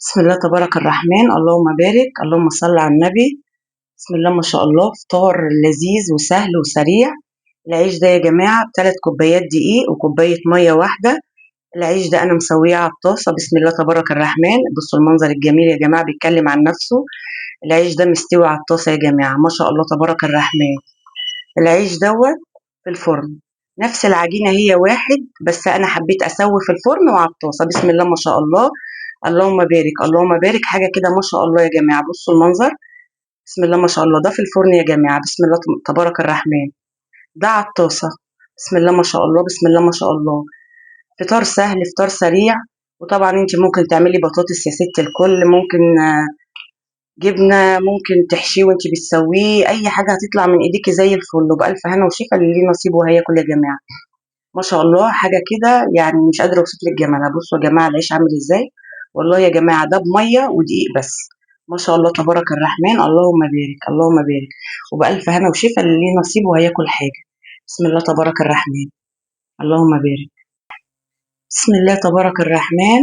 بسم الله تبارك الرحمن، اللهم بارك، اللهم صل على النبي. بسم الله ما شاء الله، فطار لذيذ وسهل وسريع. العيش ده يا جماعة ب3 كوبايات دقيق وكوباية مية واحدة. العيش ده أنا مسويه على الطاسة. بسم الله تبارك الرحمن. بصوا المنظر الجميل يا جماعة، بيتكلم عن نفسه. العيش ده مستوي على الطاسة يا جماعة، ما شاء الله تبارك الرحمن. العيش دوت في الفرن، نفس العجينة هي واحد، بس أنا حبيت أسوي في الفرن وعلى الطاسة. بسم الله ما شاء الله، اللهم بارك اللهم بارك. حاجة كده ما شاء الله يا جماعة. بصوا المنظر، بسم الله ما شاء الله. ده في الفرن يا جماعة، بسم الله تبارك الرحمن. ده على الطاسة، بسم الله ما شاء الله، بسم الله ما شاء الله. فطار سهل، فطار سريع. وطبعا انت ممكن تعملي بطاطس يا ست الكل، ممكن جبنة، ممكن تحشيه وانت بتسويه، اي حاجة هتطلع من ايديكي زي الفل. وبألف هنا وشفا اللي ليه نصيب وهياكل يا جماعة. ما شاء الله، حاجة كده يعني مش قادرة اوصف لك جمالها. بصوا يا جماعة العيش عامل ازاي، والله يا جماعة ده بمية ودقيق بس. ما شاء الله تبارك الرحمن، اللهم بارك اللهم بارك. وبألف هنا وشفا اللي ليه نصيب وهياكل حاجة. بسم الله تبارك الرحمن، اللهم بارك. بسم الله تبارك الرحمن.